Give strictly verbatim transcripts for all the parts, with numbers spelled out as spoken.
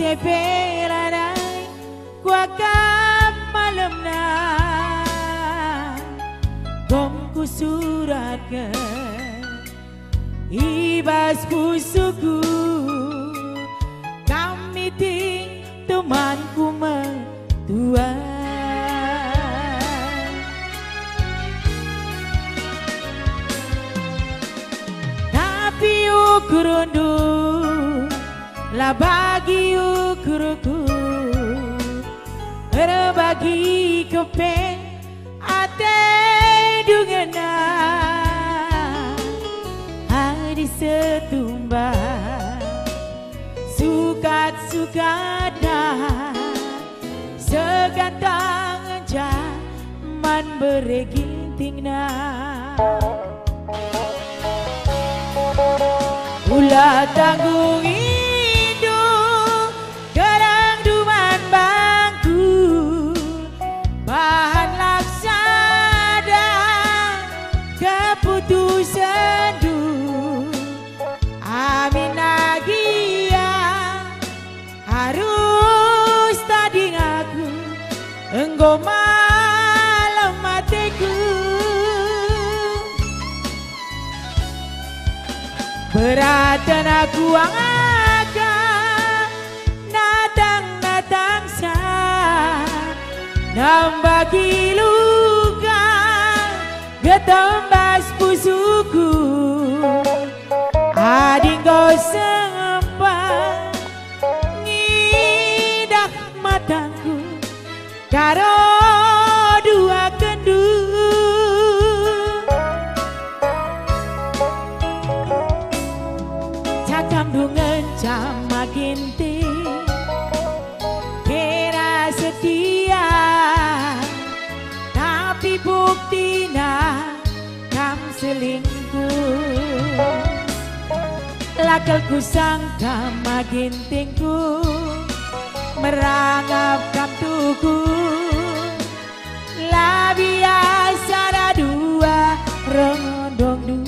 Pe lanai kuakap malemna, kom kusuratken i bas pusuhku, kam ngiting temanku me tuan. Tapi ukurndu la bagi ukurku, erbagi kepe ate dungena, adi setumba sukat-sukatna, segantang ngenca man bere gintingna. Ula tanggung indu, kerang duman bangku, bahanlah sada keputusenndu. Amin agia arus tading aku, enggo malem ateku. Beraten aku angaka, natang-natangsa, nambaki luka, getembas pusuhku. Adi enggo sempat ngidah matangku, karo duakenndu. Cakapndu ngenca ma Ginting, kena setia, tapi buktina kam selingkuh. La kal kusangka ma Gintingku, merangap kam tuhu, la biasa dua rondongndu.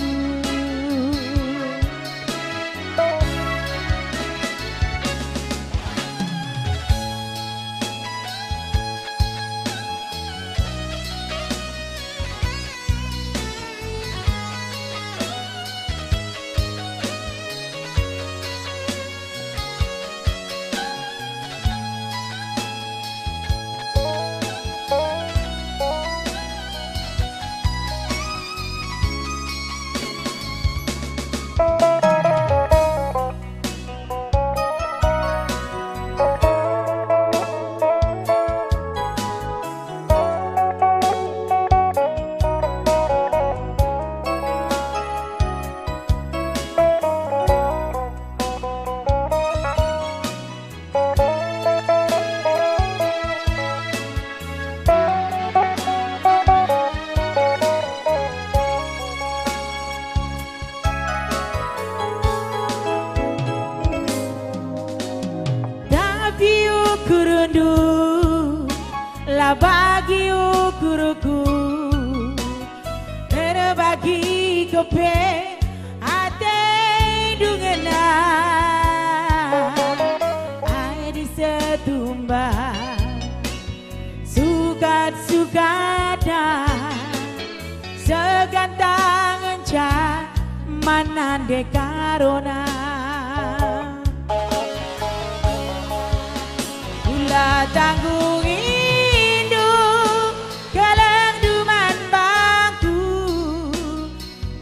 Tapi ukurndu la bagi ukurku, erbagi kepe ate dungena. Adi setumba sukat-sukatna, segantang ngenca man nande karona. Ula tanggung indu, kelengndu man bangku,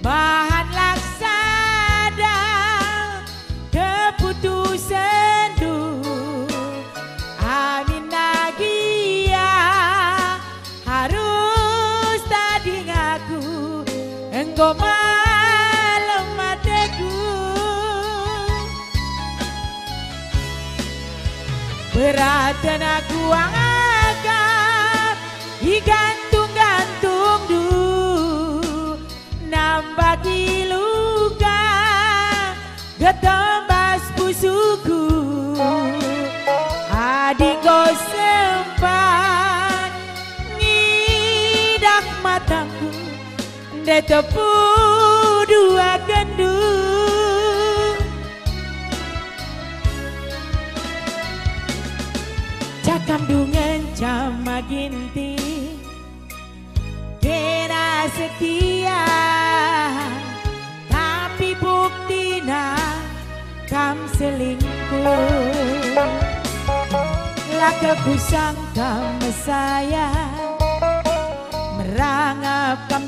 bahanlah sada keputusenndu. Amin agia arus tading aku, enggo malem ateku. Beraten aku angaka, igantung-gantungndu, nambaki luka, getembas pusuhku. Adi enggo sempat ngidah matangku, ndai tepu duakenndu. setia, tapi buktina kam selingkuh. La kel kusangka me saya, merangap kam